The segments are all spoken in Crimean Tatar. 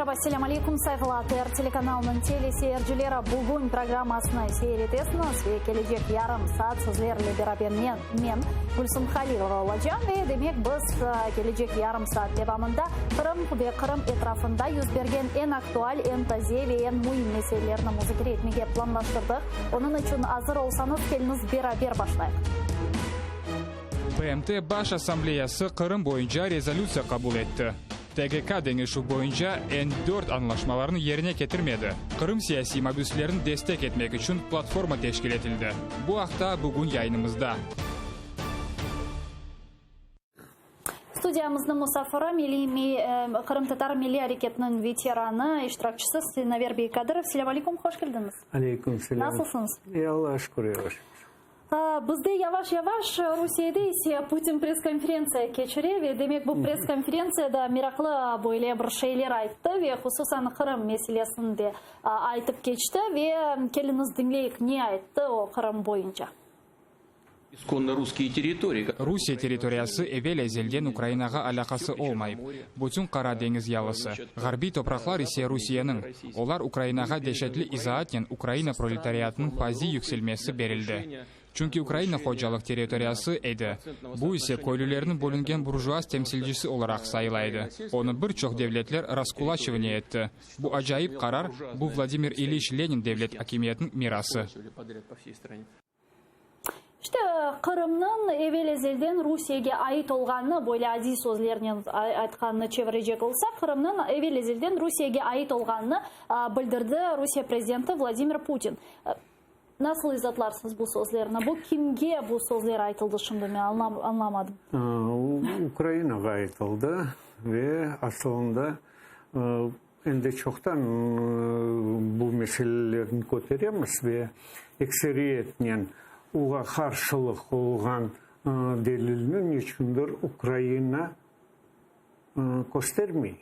Meraba, selâm aleyküm, sayğılı ATR telekanalınıñ teleseyircileri! Bugün programmasını seyir etesiñiz ve kelecek yarım saat sizlerle beraber men, men, Gülsüm Halilova olacağım ve, demek, biz kelecek yarım saat devamında Qırım ve Qırım etrafında yüz bergen eñ aktual, eñ taze ve eñ müim meselelerni muzakere etmege planlaştırdıq. Onıñ içün azır olsañız, keliñiz beraber başlayıq. BMT Baş Assambleyası Qırım boyunca rezolütsiya qabul etti. TGK deñişüv boyunca eñ dört añlaşmalarnı yerine ketirmedi. Qırım siyasiy mabüslerini destek etmek içün platforma teşkil etildi. Bu aqta bugün yayınımızda. Studiyamıznıñ musafiri, milliy qırımtatar milliy areketiniñ veteranı, iştirakçisi Sinaver bey Kadırov. Selâm aleyküm, hoş keldiñiz. Aleyküm selâm. Nasılsıñız? İyi, Allağa şükür, yavaş. Bizde yavaş-yavaş, Rusiyede ise Putin press-konferentsiya keçire ve demek bu press-konferentsiyada meraqlı böyle bir şeyler ayttı ve hususan Qırım meselesini de aytıp keçti ve keliñiz diñleyik ne ayttı o Qırım boyunca. İskonno russkiye territoriyi. Rusiye territoriyası evel-ezelden Ukrainağa alâqası olmayıp. Bütün Qara deñiz yalısı, ğarbiy topraqlar ise Rusiyeniñ. Olar Ukrainağa deşetli izaatnen Ukraina proletariatınıñ faziy yükselmesi berildi. Çünki Ukraina hocalıq territoriyası edi, bu ise köylülerniñ bölüngen burjuaz temsilcisi olaraq sayıla edi. Onı bir çoq devletler raskulaçivaniye etti. Bu acayip qarar, bu Vladimir İliç Lenin devlet akimiyetiniñ mirası. İşte, Qırımnıñ evel-ezelden Rusiyege ait olğanını, böyle adiy sözlernen aytqanını çevirecek olsaq, Qırımnıñ evel-ezelden Rusiyege ait olğanını bildirdi Rusiye prezidenti Vladimir Putin. Nasıl izatlarsıñız bu sözlerni? Bu kimge bu sözler aytıldı şimdi, men añlamadım. Ukrainağa aytıldı ve asılında Endi çoqtan bu meselelerni köteremiz ve ekseriyetnen oğa qarşılıq olğan delilni neçündir Ukraina köstermey.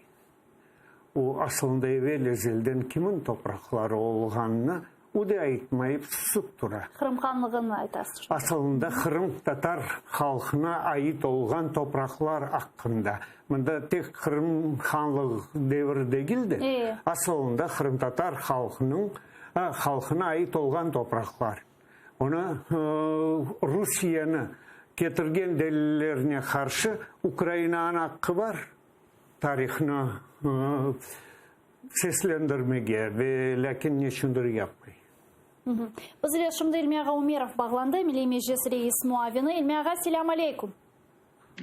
O, asılında evel-ezelden kimin topraqları olğanını o da aytmayıp susıp tura. Qırım hanlığını aytasız. Asılında qırımtatar halqına ait olğan topraqlar aqqında. Mında tek Qırım hanlığı devri degil de, asılında qırımtatar halqınıñ halqına ait olğan topraqlar. Onı Rusiyeni ketirgen delillerine qarşı Ukrainanıñ aqqı bar tarihnı seslendirmege ve lâkin neçündir yapmay. Biz ile şimdi İlmi ağa Umerov bağlandı, Milliy Meclis reis muavini. İlmi ağa, selâm aleyküm.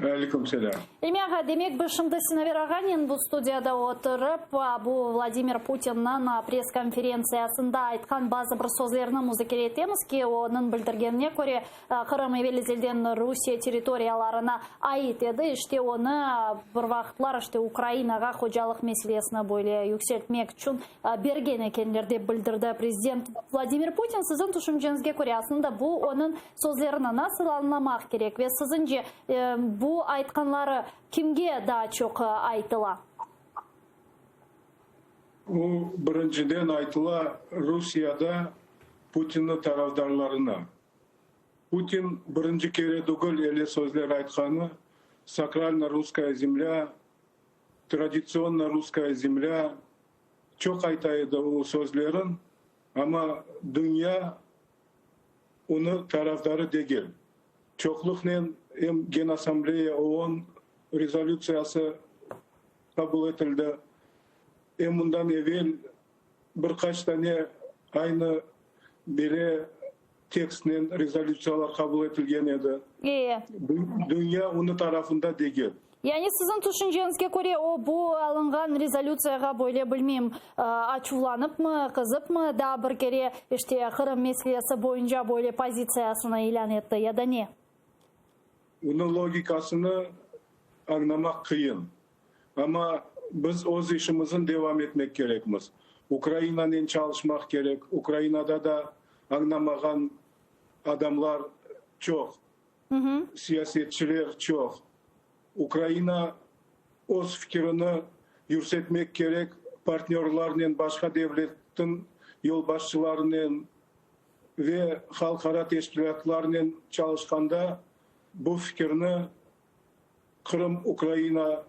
Aleyküm selâm. İlmi ağa, demek biz şimdi Sinaver ağanen bu studiyada oturıp, bu Vladimir Putinniñ press-konferentsiyasında aytqan bazı bir sözlerini muzakere etemiz ki, onıñ bildirgenine köre, Qırım evel-ezelden Rusiye territoriyalarına ait edi. İşte, onı bir vaqıtlar, işte, Ukrainağa hocalıq meselesini böyle yükseltmek içün bergen ekenler, dep bildirdi prezident Vladimir Putin. Siziñ tüşünceñizge köre, aslında bu onıñ sözlerini nasıl añlamaq kerek ve siziñce, bu aytqanları kimge daa çoq aytıla? O, birinciden aytıla Rusiyada Putinniñ tarafdarlarına. Putin birinci kere degil ele sözler aytqanı, sakralno russkaya zemlâ, traditsionno russkaya zemlâ, çoq ayta edi o sözlerin, amma dünya onı tarafdarı degil. Çoqluqnen em Genassambleya OON rezolütsiyası qabul etildi, em bundan evel bir qaç tane aynı bele tekstnen rezolütsiyalar qabul etilgen edi. E. Dünya onı tarafında degil. Yani siziñ tüşünceñizge köre, o, bu alınğan rezolütsiyağa böyle, bilmeyim, açuvlanıpmı, qızıpmı, daa bir kere, işte, Qırım meselesi boyunca böyle pozitsiyasını ilân etti ya da ne? Onıñ logikasını añlamaq qıyın. Amma biz öz işimizni devam etmek kerekmiz. Ukrainanen çalışmaq kerek, Ukrainada da añlamağan adamlar çoq, siyasetçiler çoq. Ukraina öz fikirini yürsetmek kerek, partnörlarnen, başqa devletniñ yolbaşçılarınen ve halqara teşkilâtlarnen çalışqanda bu fikirni Qırım Ukraina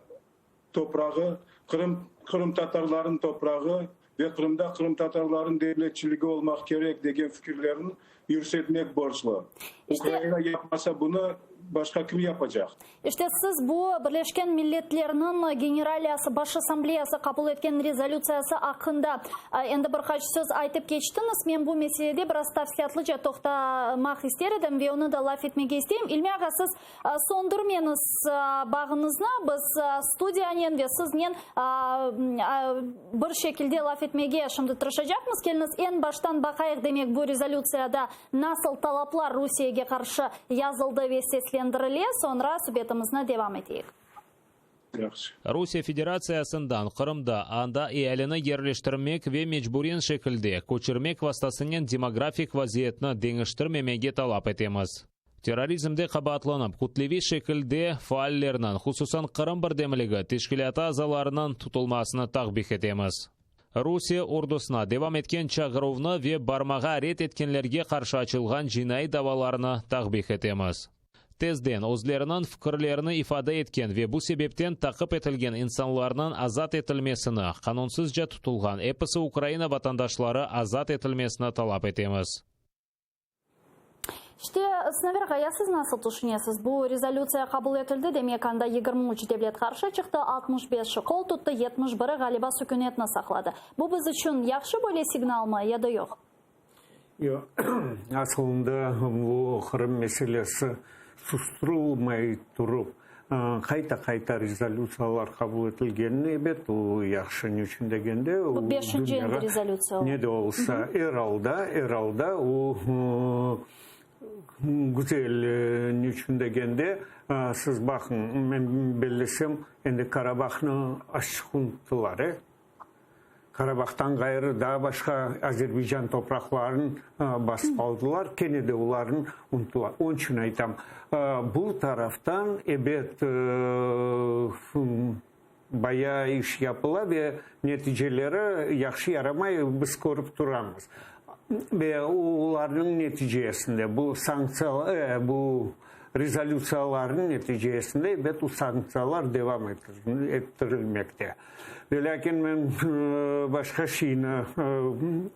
toprağı, Qırım. qırımtatarlarnıñ toprağı ve Qırımda qırımtatarlarnıñ devletçiligi olmaq kerek degen fikirlerini yürsetmek borclu. Ukraina yapmasa bunı, başqa kim yapacaq? İşte, siz bu Birleşken Milletlerniñ Generaliyası, Baş Assambleyası qabul etken rezolütsiyası aqqında endi bir qaç söz aytıp keçtiñiz. Men bu meselede biraz tafsilâtlıca toqtamaq ister edim ve onı da laf etmege isteyim. İlmi ağa, siz Soñdurmeñiz bağıñıznı, biz studiyanen ve siznen bir şekilde laf etmege şimdi tırışacaqmız. Keliñiz, eñ baştan baqayıq, demek, bu rezolütsiyada nasıl talaplar Rusiyege qarşı yazıldı ve seslendirile, soñra subetimizni devam eteyik. Yahşı. Rusiye Federatsiyasından Qırımda anda ealini yerleştirmek ve mecburen şekilde köçürmek vastasınen demografik vaziyetni deñiştirmemege talap etemiz. Terrorizmde qabaatlanıp, kütleviy şekilde faallerniñ, hususan Qırım birdemligi teşkilâtı azalarınıñ tutulmasını takbih etemiz. Rusiye ordusına devam etken çağıruvnı ve barmağa red etkenlerge qarşı açılğan cinaiy davalarnı takbih etemiz. Tezden özleriniñ fikirlerini ifade etken ve bu sebepten taqip etilgen insanlarnıñ azat etilmesini, qanunsızca tutulğan episi Ukraina vatandaşları azat etilmesini talap etemiz. İşte, Sinaver ağa, ya siz nasıl tüşünesiz, bu rezolütsiya qabul etildi, demek, anda 23 devlet qarşı çıqtı, 65-i qol tuttı, 71-i, ğaliba, sükünetni saqladı. Bu biz içün yahşı böyle signalmı ya da yoq? Yoq, asılında bu Qırım meselesi susturılmay turıp, qayta-qayta rezolütsiyalar qabul etilgenini, ebet, o yahşı. Ne içün degende, Bu beşinci endi rezolütsiya o. Ne de olsa, er alda, er alda o güzel. Ne içün degende, siz baqıñ, men bellesem, endi Karabahnı azçıq unuttılar, e? Karabahtan ğayrı daa başqa Azerbaycan topraqlarını basıp aldılar, kene de olarnı unuttılar. Onıñ içün aytam, bu taraftan, ebet, bayağı iş yapıla ve neticeleri yahşı yaramay biz körip turamız. Ve olarnıñ neticesinde, bu sanktsiyalar, bu rezolütsiyalarnıñ neticesinde, ebet, o sanktsiyalar devam ettirilmekte. Velâkin men başqa şeyni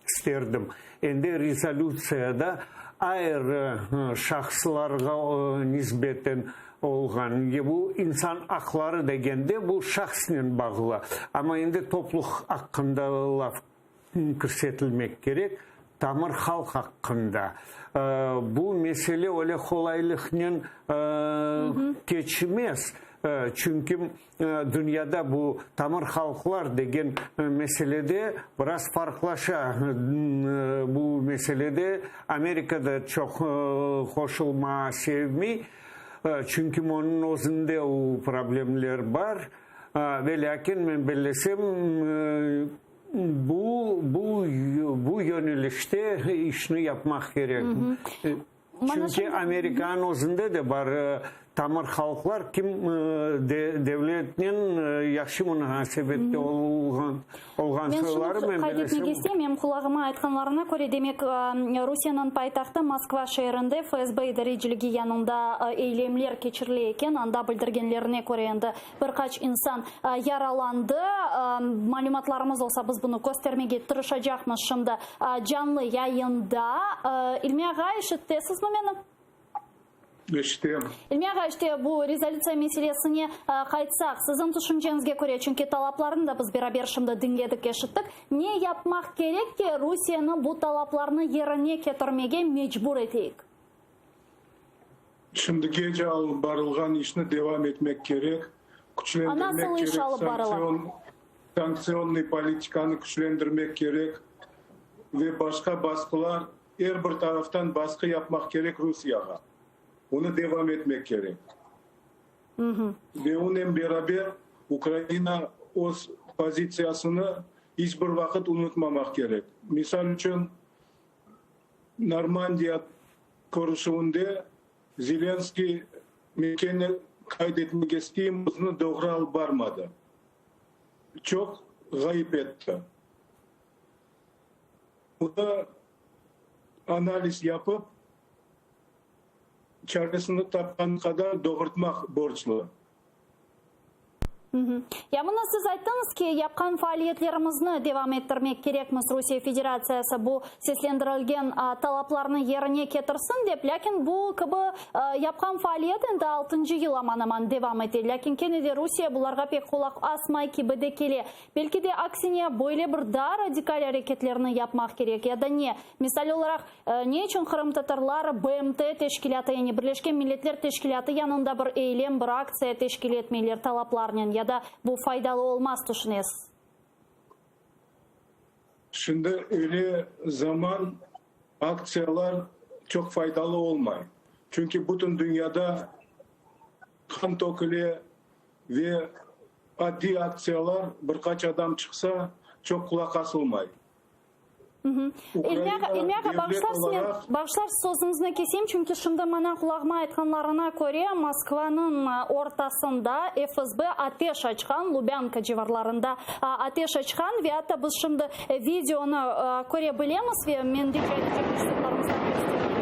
isterdim. Endi rezolütsiyada ayrı şahıslarğa nisbeten olğan, bu insan aqları degende, bu şahısnen bağlı. Amma endi toplulıq aqqında laf kirsetilmek kerek, tamır halq aqqında. Bu mesele öyle qolaylıqnen keçmez, çünki dünyada bu tamır halqlar degen meselede biraz farqlaşa. Bu meselede Amerika da çoq qoşulmağa sevmey, çünki onıñ özünde o problemler bar. Ve lâkin men bellesem, Bu, bu, bu yönelişte işni yapmaq kerek. Çünki Amerikanıñ özünde de bar tamır halqlar, kim devletnen yahşı munasebette olğan olğan soyları, Men şunı qayd etmege isteyim, menim qulağıma aytqanlarına köre, demek, Rusiyeniñ paytahtı Moskva şeerinde FSB idareciligi yanında eylemler keçirile eken, anda bildirgenlerine köre, endi Bir qaç insan yaralandı. Malümatlarımız olsa, biz bunı köstermege tırışacaqmız şimdi canlı yayında. İlmi ağa, eşitesizmi meni? Eşitem. İlmi ağa, işte bu rezolütsiya meselesine qaytsaq, siziñ tüşünceñizge köre, çünki talaplarnı da biz beraber şimdi diñledik, eşittik, ne yapmaq kerek ki, Rusiyeni bu talaplarnı yerine ketirmege mecbur eteyik? Şimdigece alıp barılğan işni devam etmek kerek, küçlendirmek kerek, sanktsion, sanktsionnıy politikanı küçlendirmek kerek ve başqa basqılar, er bir taraftan basqı yapmaq kerek Rusiyağa. Onı devam etmek kerek. Ve onen beraber Ukraina öz pozitsiyasını iç bir vaqıt unutmamaq kerek. Misal içün, Normandiya körüşüvinde Zelenskıy, Men kene qayd etmege isteyim, özüni doğru alıp barmadı. Çoq ğayıp etti. Bunı analiz yapıp, çaresini tapqanı qadar doğurtmaq borclu. Ya mına siz ayttıñız ki, yapqan faaliyetlerimizni devam ettirmek kerekmiz, Rusiye Federatsiyası bu seslendirilgen talaplarnı yerine ketirsin dep, lâkin bu kibi yapqan faaliyet endi altıncı yıl aman-aman devam ete, lâkin kene de Rusiye bularğa pek qulaq asmay kibi de kele. Belki de aksine, böyle bir daa radikal areketlerni yapmaq kerek ya da ne? Misal olaraq, Ne içün qırımtatarlar BMT teşkilâtı, yani Birleşken Milletler Teşkilâtı yanında bir eylem, bir aktsiya teşkil etmeyler talaplarnen ya da bu faydalı olmaz tüşünesiz? Şimdi öyle zaman aktsiyalar çoq faydalı olmay. Çünki bütün dünyada qan töküle ve addiy aktsiyalar, bir qaç adam çıqsa, çoq qulaq asılmay. İlmi ağa, İlmi ağa, bağışlarsız, men, bağışlarsız, sözüñizni keseyim, çünki şimdi mana qulağıma aytqanlarına köre, Moskvanıñ ortasında FSB ateş açqan, Lubânka civarlarında ateş açqan ve atta biz şimdi videonı köre bilemiz ve men rica etecek rejissörlarımızdan köstermege.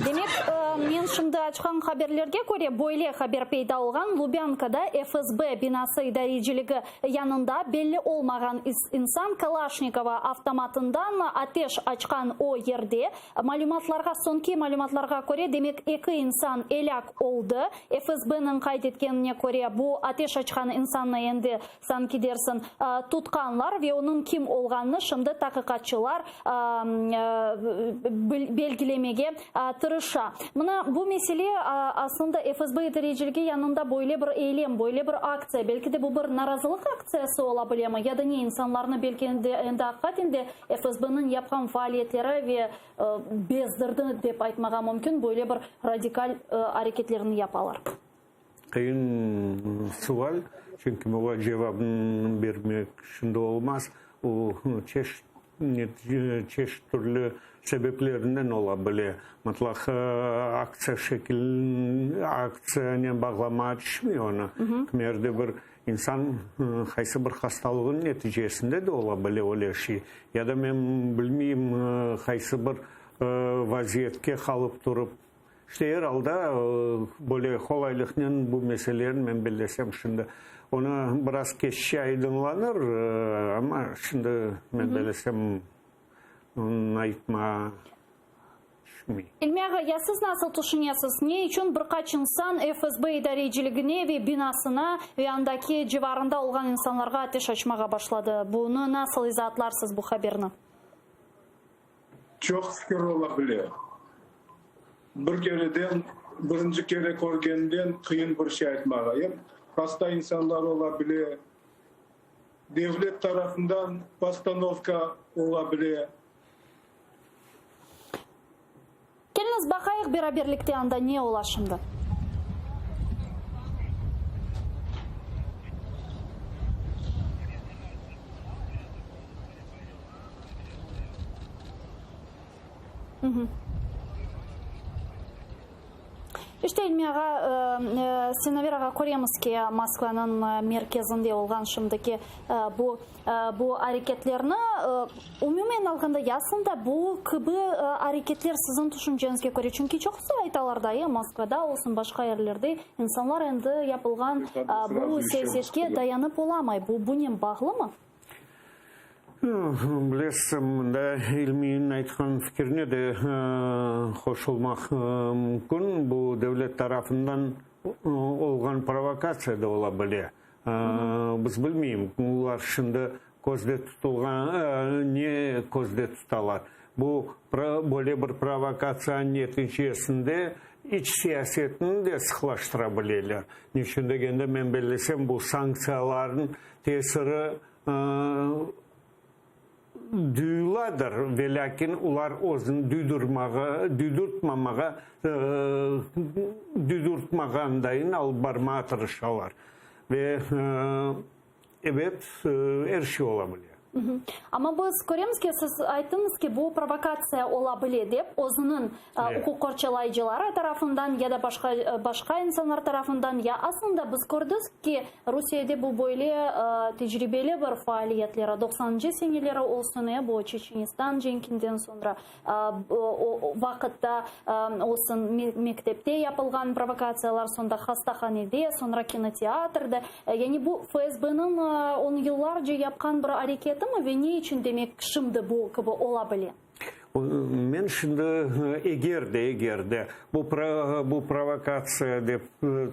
Demek, men şimdi açqan haberlerge köre, böyle haber peyda olğan, Lubânkada FSB binası idareciligi yanında belli olmağan insan Kalaşnikova avtomatından ateş açqan o yerde, malümatlarğa, soñki malümatlarğa köre, demek, eki insan elâk oldı. FSBniñ qayd etkenine köre, bu ateş açqan insannı endi Sanki dersiñ, tutqanlar ve onıñ kim olğanını şimdi taqiqatçılar belgilemege tırışa. Mına bu mesele aslında FSB idareciligi yanında böyle bir eylem, böyle bir aktsiya, belki de bu bir narazılıq aktsiyası ola bilemi ya da ne, insanlarnı belki endi aqiqaten de FSBniñ yapqan faaliyetleri ve bezdirdi dep aytmağa mümkün, böyle bir radikal areketlerni yapalar. Qıyın sual, çünki buña cevabını bermek şimdi olmaz. O, çeşit çeşit türlü sebeplerinden ola bile. Mıtlaq aktsiya şekil aktsiyanen bağlamağa tüşmey onı. Kimerde bir insan qaysı bir hastalığınıñ neticesinde de ola bile öyle şey. Ya da men bilmeyim, qaysı bir vaziyetke qalıp turıp. İşte, er alda, böyle qolaylıqnen bu meseleni men bellesem şimdi, onı biraz keççe aydınlanır, amma şimdi men bellesem, onı aytma tüşmey. İlmi ağa, ya siz nasıl tüşünesiz, ne içün bir qaç insan FSB idareciligine ve binasına ve andaki civarında olğan insanlarğa ateş açmağa başladı? Bunı nasıl izaatlarsız bu haberni? Çoq fikir ola bile. Bir kereden, birinci kere körgenden qıyın bir şey aytmağa. Em hasta insanlar ola bile, devlet tarafından postanovka ola bile. Keliñiz, baqayıq beraberlikte anda ne ola şimdi. İşte, İlmi ağa, Sinaver ağa, köremiz ki, Moskvanıñ merkezinde olğan şimdiki bu Bu areketlerni, umumen alğanda, aslında bu kibi areketler siziñ tüşünceñizge köre, çünki çoqusı aytalar da, e, Moskvada olsun, başqa yerlerde insanlar endi yapılğan bu siyasetke dayanıp olamay. Bu bunen bağlımı? Bilesiz, mında İlmiyniñ aytqan fikirine de qoşulmaq mümkün. Bu devlet tarafından olğan provokatsiya da ola bile. Biz bilmeyim, olar şimdi közde tutulğan, ne közde tutalar. Bu, böyle bir provokatsiyanıñ neticesinde iç siyasetni de sıqlaştıra bileler. Niçün degende, men bellesem, bu sanktsiyalarnıñ tesiri. Duyuladır, velâkin olar özüni duydurmağa, duydurtmamağa, duydurtmağandayın alıp barmağa tırışalar. Ve, ebet, er şey ola bile. Amma biz köremiz ki, siz ayttıñız ki, bu provokatsiya ola bile dep, özüniñ uquq qorçalayıcıları tarafından ya da başqa başqa insanlar tarafından, ya aslında biz kördik ki, Rusiyede bu böyle tecribeli bir faaliyetleri, doqsanıncı seneleri olsun, e, bu Çeçenistan cenkinden soñra, o vaqıtta olsun mektepte yapılğan provokatsiyalar, soñra hastahanede, soñra kinoteatrde. Yani bu FSBniñ on yıllarca yapqan bir areketimi ve ne içün demek şimdi bu kibi ola bile? Men şimdi eger de, eger de bu bu provokatsiya dep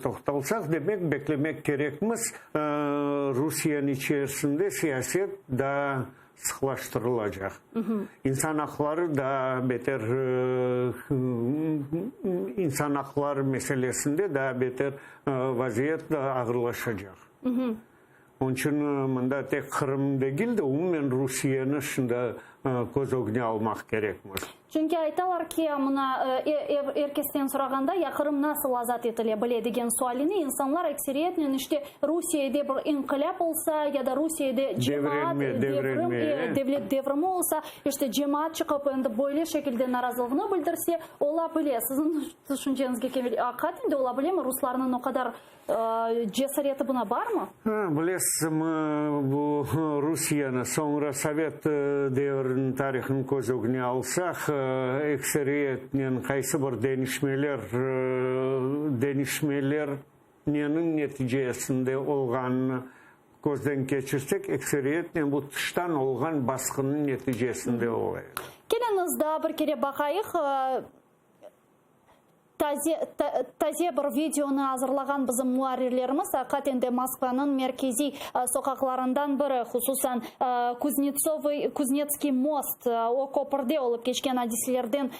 toqtalsaq, demek beklemek kerekmiz, Rusiyeniñ içerisinde siyaset daa sıqlaştırılacaq. İnsan aqları daa beter, insan aqları meselesinde daa beter vaziyet ağırlaşacaq. Onıñ içün mında tek Qırım degil de, umumen Rusiyeni şimdi köz ögüne almaq kerekmiz. Çünki aytalar ki, mına, er kesten sorağanda, ya Qırım nasıl azat etile bile degen sualine insanlar ekseriyetnen işte Rusiyede bir inqilâp olsa ya da Rusiyede cemaat devrim, devlet devrimi olsa, işte cemaat çıqıp endi böyle şekilde narazılığını bildirse, ola bile. Siziñ tüşünceñizge kelgende, aqiqaten de ola bilemi ruslarnıñ o qadar Cesareti buna barmı? Bilesizmi, bu Rusiyeni, soñra sovet devriniñ tarihini köz ögüne alsaq, ekseriyetnen qaysı bir deñişmeler, deñişmeler neniñ neticesinde olğanını közden keçirsek, ekseriyetnen bu tıştan olğan basqınıñ neticesinde ola edi. Keliñiz, daa bir kere baqayıq. Taze, taze bir videonı azırlağan bizim muarrirlerimiz, aqiqaten de Moskvanıñ merkeziy soqaqlarından biri, hususan Kuznetsovıy, Kuznetskiy most, o köpürde olıp keçken adiselerden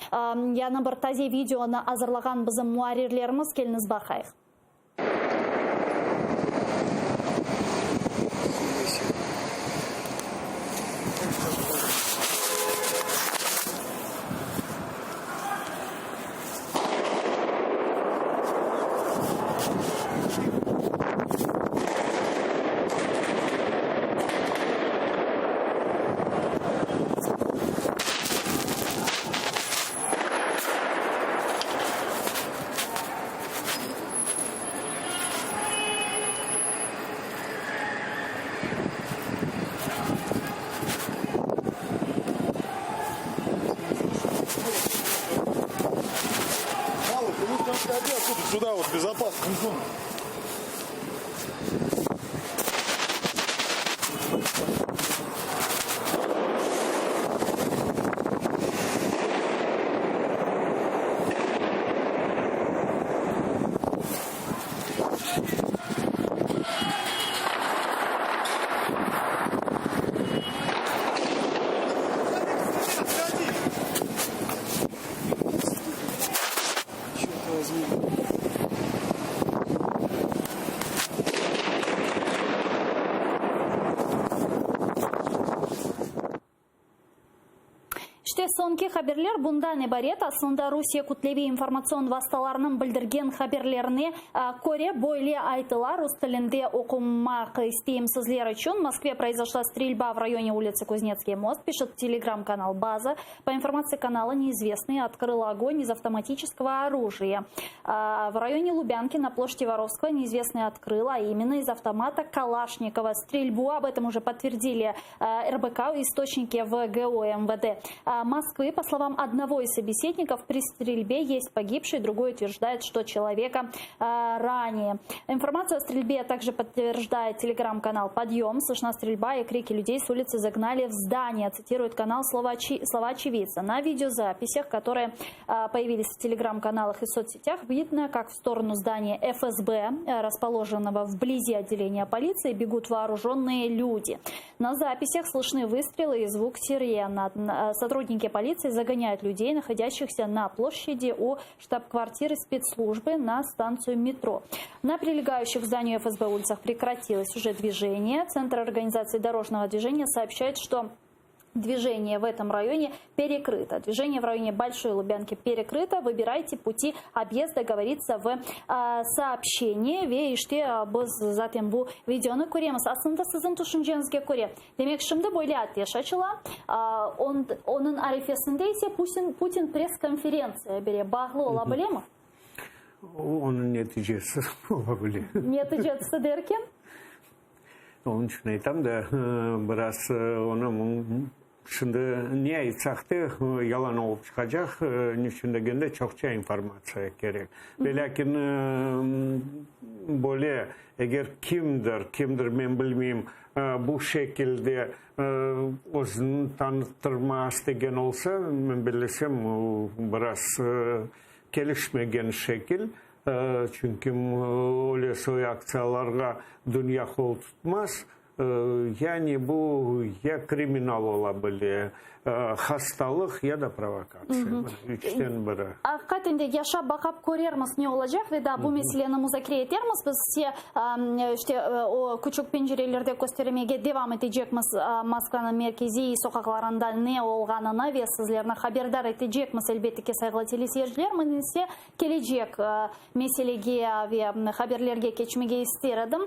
yañı bir taze videonı azırlağan bizim muarrirlerimiz, keliñiz baqayıq. İşte, soñki haberler bundan ibaret. Aslında, Rusiye kütleviy informatsion vastalarınıñ bildirgen haberlerine köre böyle aytıla, rus tilinde oqumaq isteyim sizler içün, Moskve proizoşla strelba v rayone ulitsı Kuznetskiy most, pişet telegram-kanal Baza. Po informatsiya kanala, neizvestnıy otkrıl ogon iz avtomatiçeskogo orujiya. V rayone Lubânki na ploşadi Vorovskogo neizvestnıy otkrıl, a imenno iz avtomata Kalaşnikova strelbu, ob etom uje podtverdili RBK istoçniki v GU MVD Moskvı. Po slovam odnogo iz sobesednikov, pri strelbe est pogibşiy, drugoy utverždaet, çto çeloveka ranili. İnformatsiyu o strelbe takje podtverždaet telegram-kanal Podъем. Slышna strelba i kriki lüdey s ulitsy zagnali v zdaniye, tsitiruet kanal slova oçevидца. Na videozapisях, kotorıye poyavilis v telegram-kanalах i sotssetях, vidno, kak v storonu zdaniya FSB, raspolojennogo vblizi otdeleniya politsii, begut voorujennıye lüdi. Na zapisях slышны vıstrelы i zvuk sirena. Sotrudniki politsii zagonâyut lüdey, nahodâşçihsâ na ploşçadi u ştab-kvartirı spetslujbı na stantsiyu metro. Na prilegayuşih k zdanию FSB ulitsah prekratilos uje dvijeniye. Tsentr organizatsii dorojnogo dvijeniya soobşçayet, çto. Dvijeniye v etom rayone perekrıto. Dvijeniye v rayone Bolşoy Lubânki perekrıto, vıbirayte puti obyezda, govoritsa v soobşeniyi. Ve işte biz zaten bu videonı köremiz. Aslında siziñ tüşünceñizge köre, demek şimdi böyle ateş açıla, onıñ arefesinde ise Putin press-konferentsiya bere. Bağlı ola bilemi? Onıñ neticesi ola bile. Neticesi derken? Onıñ içün aytam da, biraz onı şimdi ne aytsaq da, yalan olıp çıqacaq, ne içün degende, çoqça informatsiya kerek. Velâkin böyle, eger kimdir, kimdir, men bilmeyim, bu şekilde özüni tanıttırmağa istegen olsa, men bellesem, o biraz kelişmegen şekil. Çünki öyle soy aktsiyalarğa dünya qol tutmaz. Yani bu ya kriminal ola bile, hastalıq ya da provokatsiya, üçten biri. Aqiqaten de, yaşap baqap körermiz ne olacaq ve daa bu meseleni muzakere etermiz. Biz ise işte o küçük pencerelerde köstermege devam etecekmiz Moskvanıñ merkeziy soqaqlarında ne olğanını ve sizlerni haberdar etecekmiz, elbette ki, sayğılı teleseyirciler. Men ise Kelecek meselege ve haberlerge keçmege ister edim.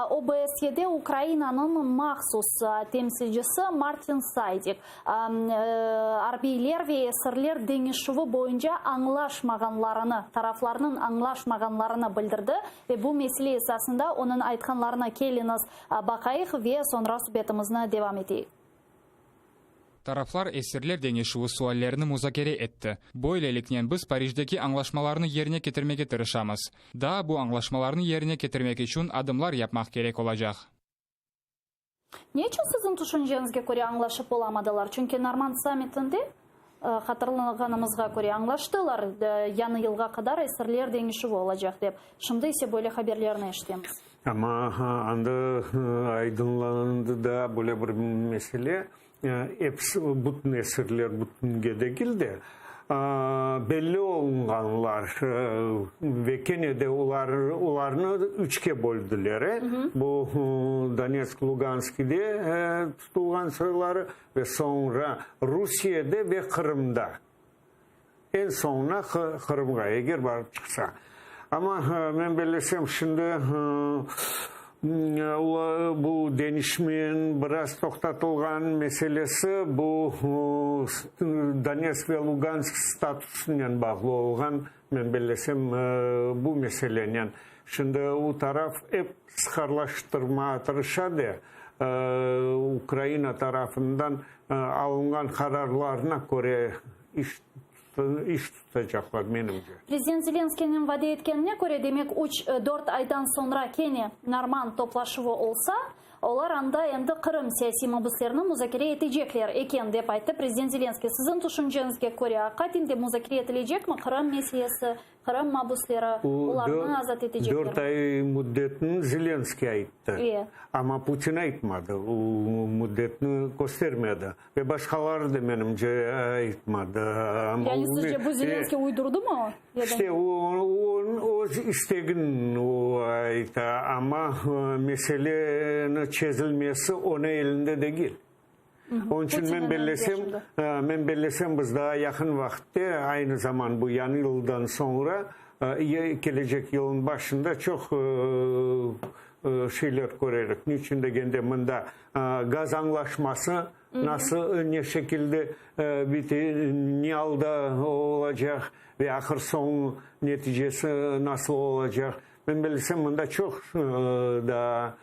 OBSYede Ukrainanıñ mahsus temsilcisi Martin Saydik, arbiyler ve esirler deñişüvi boyunca añlaşmağanlarını, taraflarnıñ añlaşmağanlarını bildirdi ve bu mesele esasında onıñ aytqanlarına keliñiz baqayıq ve soñra subetimizni devam eteyik. Taraflar esirler deñişüvi suallerini muzakere etti. Böyleliknen biz Parijdeki añlaşmalarnı yerine ketirmege tırışamız. Daa bu añlaşmalarnı yerine ketirmek içün adımlar yapmaq kerek olacaq. Ne içün siziñ tüşünceñizge köre añlaşıp olamadılar? Çünki Normand sammitinde, hatırlağanımızğa köre, añlaştılar, yañı yılğa qadar esirler deñişüvi olacaq dep. Şimdi ise böyle haberlerni eşitemiz. Amma anda aydınlandı da böyle bir mesele, episi, bütün esirler bütünge degil de, belli olunğanlar ve kene de olar, olarnı üçke böldüler, bu Donetsk, Luganskide tutulğan soyları ve soñra Rusiyede ve Qırımda. Eñ soñuna Qırımğa, eger barıp çıqsa. Amma men bellesem, şimdi bu deñişmeñ biraz toqtatılğan meselesi bu Donetsk ve Lugansk statusınen bağlı olğan, men bellesem, bu meselenen. Şimdi o taraf ep sıqarlaştırmağa tırışa de, Ukraina tarafından alınğan qararlarına köre iş iş tutacaqlar, menimce. Prezident Zelenskıynıñ vade etkenine köre, demek, üç, dört aydan soñra kene Normand toplaşuvı olsa, olar anda endi Qırım siyasiy mabüslerini muzakere etecekler eken, dep ayttı prezident Zelenskıy. Siziñ tüşünceñizge köre, aqiqaten de muzakere etilecekmi Qırım meselesi? Qırım mabusleri, olarnı azat eteceklermi? Dört ay müddetni Zelenskıy ayttı. Amma Putin aytmadı, o müddetni köstermedi. Ve başqaları da, menimce, aytmadı. Yani sizce bu Zelenskıy uydurdımı? İşte, o öz istegin o ayta, amma meseleni çezilmesi onıñ elinde degil. Onıñ içün men bellesem, men bellesem, biz daa yaqın vaqıtte, aynı zaman bu yañı yıldan soñra, kelecek yılnıñ başında çoq şeyler körerik. Niçün degende, mında gaz añlaşması nasıl, ne şekilde bite, ne alda olacaq ve ahır soñu neticesi nasıl olacaq. Men bellesem, mında çoq daa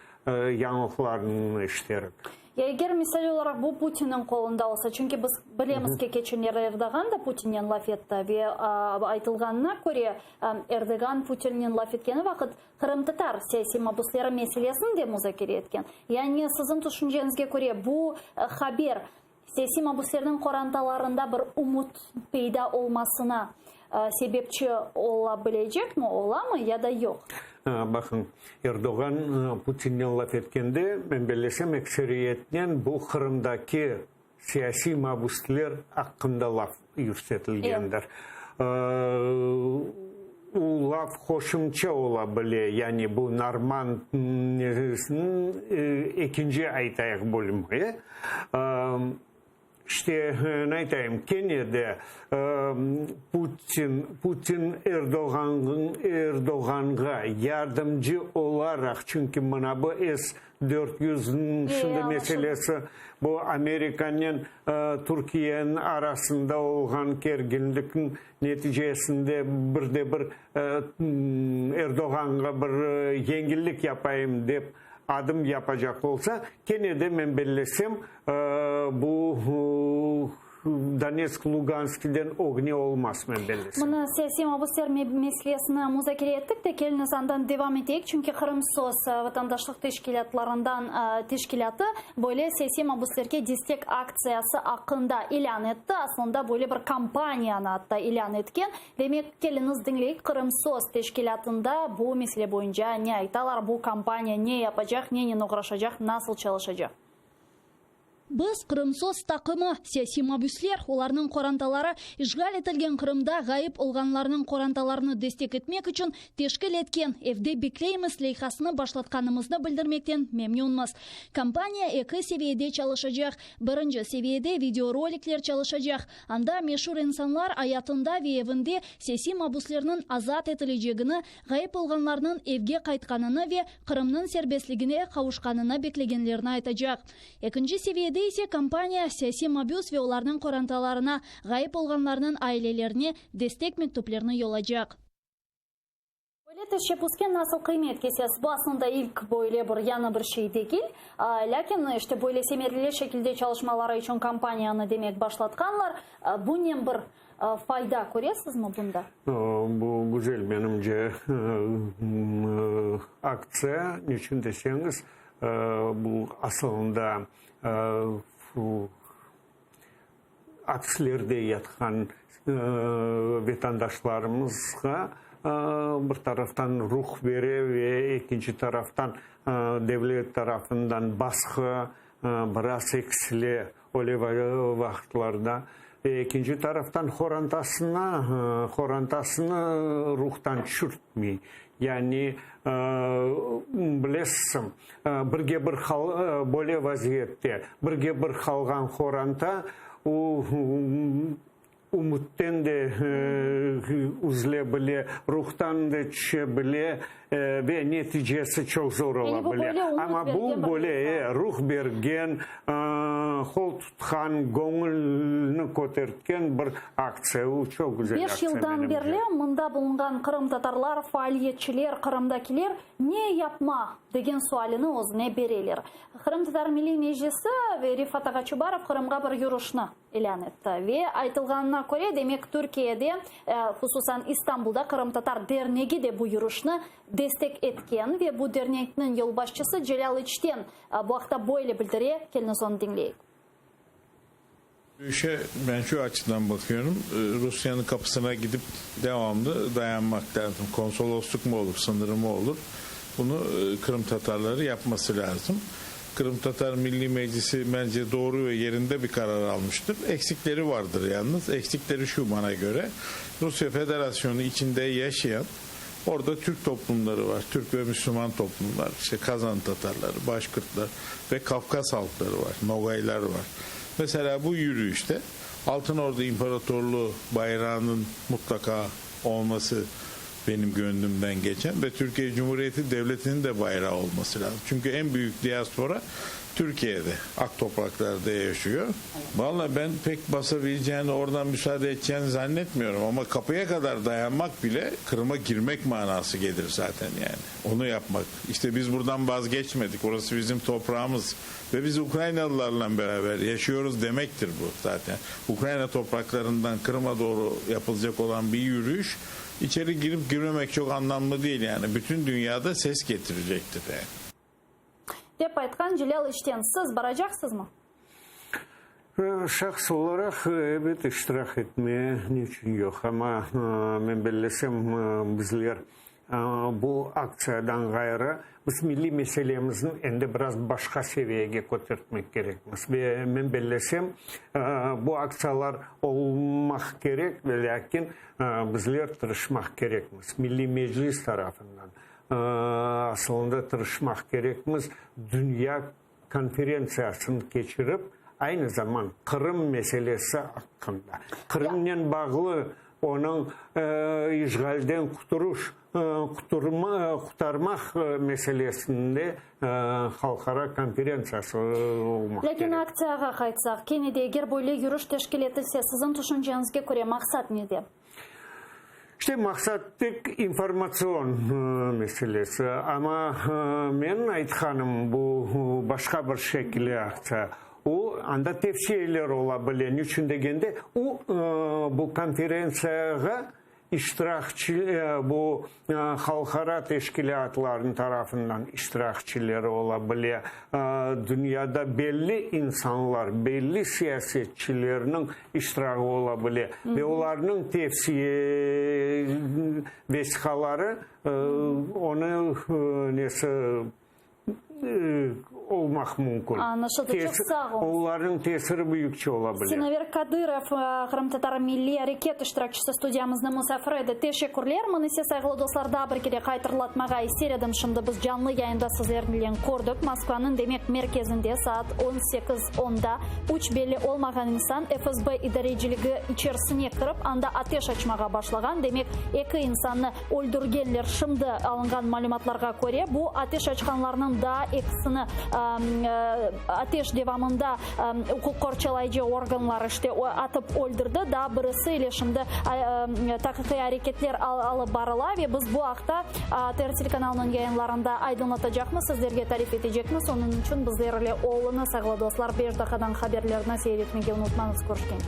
yañılıqlarnı eşiterik. Ya eger misal olaraq bu Putinniñ qolunda olsa, çünki biz bilemiz ki, keçenlerde Erdoğan da Putinnen laf etti ve aytılğanına köre, Erdoğan Putinnen laf etkeni vaqıt qırımtatar siyasiy mabusleri meselesini de muzakere etken. Yani siziñ tüşünceñizge köre, bu haber siyasiy mabuslerniñ qorantalarında bir ümüt peyda olmasına sebepçi ola bilecekmi, olamı ya da yoq? Baqıñ, Erdoğan Putinnen laf etkende, men bellesem, ekseriyetnen bu Qırımdaki siyasiy mabüsler aqqında laf yürsetilgendir. O laf qoşumça ola bile, yani bu Normand ekinci, aytayıq, bölümi. İşte, ne aytayım, kene de Putin, Putin Erdoğanğıñ, Erdoğanğa yardımcı olaraq, çünki mına bu S 400-niñ şimdi meselesi, bu Amerikanen Türkiyeniñ arasında olğan kerginlikniñ neticesinde bir de bir Erdoğanğa bir yengillik yapayım dep adım yapacaq olsa, kene de men bellesem, bu Donetsk, Luganskiden ögne olmaz, men bellesem. Mına siyasiy mabüsler meselesini muzakere ettik de, keliñiz andan devam eteyik, çünki Qırımsos vatandaşlıq teşkilâtlarından teşkilâtı böyle siyasiy mabüslerge destek aktsiyası aqqında ilân etti, aslında böyle bir kampaniyanı atta ilân etken. Demek, keliñiz diñleyik, Qırımsos teşkilâtında bu mesele boyunca ne aytalar, bu kampaniya ne yapacaq, nenen oğraşacaq, nasıl çalışacaq? Biz, Qırımsos taqımı, siyasiy mabüsler, olarnıñ qorantaları, işğal etilgen Qırımda ğayıp olğanlarnıñ qorantalarını destek etmek içün teşkil etken Evde bekleymiz leyhasını başlatqanımıznı bildirmekten memnünmiz. Kampaniya eki seviyede çalışacaq. Birinci seviyede videorolikler çalışacaq, anda meşur insanlar ayatında ve evinde siyasiy mabüslerniñ azat etilecegini, ğayıp olğanlarnıñ evge qaytqanını ve Qırımnıñ serbestligine qavuşqanını beklegenlerini aytacaq. Ekinci seviyede ise kampaniya siyasiy mabüs ve olarnıñ qorantalarına, ğayıp olğanlarnıñ ailelerine destek mektüplerini yollacaq. Böyle teşebbüske nasıl qıymet kesesiz? Bu aslında ilk böyle bir yañı bir şey degil. Lâkin işte böyle semereli şekilde çalışmaları içün kampaniyanı demek başlatqanlar. Bunen bir fayda köresizmi bunda? Bu güzel, menimce, aktsiya. Niçün deseñiz, bu asılında apislerde yatqan vatandaşlarımızğa bir taraftan ruh bere ve ekinci taraftan devlet tarafından basqı biraz eksile öyle vaqıtlarda. Ekinci taraftan qorantasına, qorantasını ruhtan tüşürtmey. Yani, bilesiñ, birge bir böyle vaziyette birge bir qalğan qoranta, o, ümütten de üzüle bile, ruhtan da tüşe bile ve neticesi çoq zor ola bile. Amma bu böyle ruh bergen, qol tutqan, göñülni kötertken bir aktsiya. O, çoq güzel Beş aktsiya, yıldan menimce. berli mında bulunğan qırımtatarlar, faaliyetçiler, qırımdakiler ne yapma degen sualini özüne bereler. Qırımtatar Milliy Meclisi ve Refat ağa Çubarov Qırımğa bir yürüşni ilân etti. Ve aytılğanına köre, demek, Türkiyede, hususan İstanbulda Qırımtatar dernegi de bu yürüşni destek etken ve bu dernekniñ yolbaşçısı Celâl İçten bu aqta böyle bildire, keliñiz onı diñleyik. Yürüyüşe ben şu açıdan bakıyorum, Rusiyanıñ qapısına gidip devamlı dayanmaq lâzım. Konsolosluk mu olur, sınırı mı olur, bunı qırımtatarları yapması lâzım. Qırımtatar Milliy Meclisi, bence, doğru ve yerinde bir qarar almıştır. Eksikleri vardır yalnız. Eksikleri şu, bana göre, Rusiye Federasyonu içinde yaşayan, orada türk toplumları var, türk ve müslüman toplumlar, işte Kazan tatarları, Başkırtlar ve Kafkas halkları var, Nogaylar var. Mesela bu yürüyüşte Altın Ordu İmparatorluğu bayrağının mutlaka olması benim gönlümden geçen ve Türkiye Cumhuriyeti Devleti'nin de bayrağı olması lazım. Çünkü en büyük diaspora Türkiye'de, ak topraklarda yaşıyor. Vallahi ben pek basabileceğini, oradan müsaade edeceğini zannetmiyorum ama kapıya kadar dayanmak bile Kırım'a girmek manası gelir zaten yani. Onu yapmak. İşte biz buradan vazgeçmedik, orası bizim toprağımız ve biz Ukraynalılarla beraber yaşıyoruz demektir bu zaten. Ukrayna topraklarından Kırım'a doğru yapılacak olan bir yürüyüş, içeri girip girmemek çok anlamlı değil yani. Bütün dünyada ses getirecektir yani. Dep aytqan Celâl İçten. Siz baracaqsızmı? Şahs olaraq, ebet, iştirak etmeye niçün yoq. Amma men bellesem, bizler bu aktsiyadan ğayrı, biz milliy meselemizni endi biraz başqa seviyege kötertmek kerekmiz. Ve men bellesem, bu aktsiyalar olmaq kerek, ve lâkin bizler tırışmaq kerekmiz, Milliy Meclis tarafından. Asılında tırışmaq kerekmiz, dünya konferentsiyasını keçirip, Aynı zaman Qırım meselesi aqqında, Qırımnen bağlı onıñ işğalden quturuş, qutarmaq meselesinde halqara konferentsiyası olmaq kerek. Lâkin aktsiyağa qaytsaq, kene de eger böyle yürüş teşkil etilse, siziñ tüşünceñizge köre maqsat nede? İşte maqsat tek informatsion meselesi, amma menim aytqanım bu başqa bir şekilli aktsiya. O, anda tevsiyeler ola bile, niçün degende, o, bu konferentsiyağa iştirakçi, bu halqara teşkilâtlarnıñ tarafından iştirakçileri ola bile, dünyada belli insanlar, belli siyasetçilerniñ iştiragi ola bile ve olarnıñ tevsiye vesiqaları onı nesi olmaq mümkün. Añlaşıldı. Çoq sağ oluñız. Olarnıñ tesiri büyükçe ola bile. Sinaver Kadırov, qırımtatar milliy areket iştirakçisi studiyamıznıñ musafiri edi. Teşekkürler. Mın ise, sayğılı dostlar, daa bir kere haytırlatmağa ister edim, şimdi biz canlı yayında sizlernen kördik, Moskvanıñ, demek, merkezinde saat 18 onda üç belli olmağan insan FSB idareciligi içerisine kirip, anda ateş açmağa başlağan, demek, eki insannı öldürgenler. Şimdi alınğan malümatlarğa köre, bu ateş açqanlarnıñ daa ekisini ateş devamında uquq qorçalayıcı organlar işte atıp öldürdi, daa birisi ile şimdi taqiqiy areketler alıp barıla ve biz bu aqta ATR telekanalınıñ yayınlarında aydınlatacaqmız, sizlerge tarif etecekmiz. Onıñ içün bizler ile oluñız, sayğılı dostlar, beş daqqadan haberlerni seyir etmege unutmañız. Körüşkence.